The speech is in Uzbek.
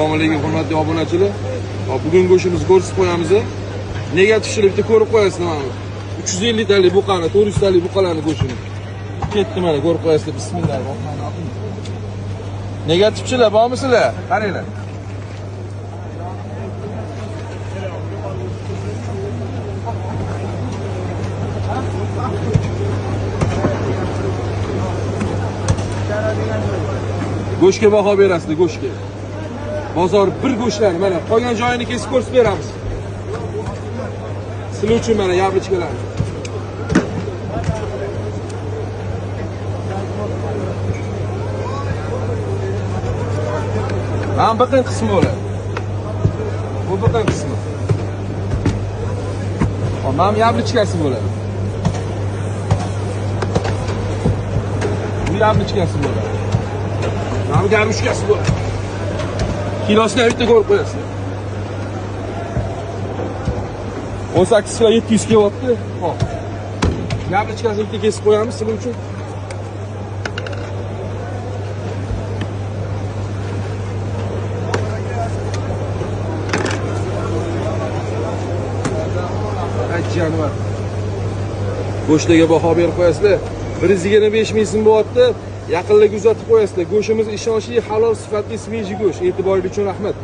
Assalomu alaykum hurmatli obunachilar. Hop, bugun go'shtimizni ko'rsatib qo'yamiz. Negativchilik bitta ko'rib qo'yasizlar mana. 350 talik buqani, 400 talik buqalarni go'shtini. Ketdi mana ko'rib qo'yasizlar. Bismillahirrohmanirrohim. Negativchilar bormisizlar? Qaranglar. Go'shtga baho berasizlar, go'shtga. Bozor bir go'shtlar mana qolgan joyini kesib ko'rsatib beramiz. Sizlar uchun mana yablichkalar. Mana biqin qismi bo'ladi. Bu biqin qismi. Hop, mana yablichkasi bo'ladi. Bu yablichkasi bo'ladi. Mana garushkasi bo'ladi. Kilosini bitta ko'rib qo'yasizlar. 18 kilo 700 kelyapti. Hop. Yablichkasini bitta kesib qo'yamiz sizlar uchun. Jonivor. Go'shtlarga baho berib qo'yasizlar. 125 ming so'm bo'lyapti. Yaqinlarga uzatib qo'yasizlar. Go'shtimiz ishonchli, halol, sifatli, svejiy go'sht. E'tiboringiz uchun rahmat.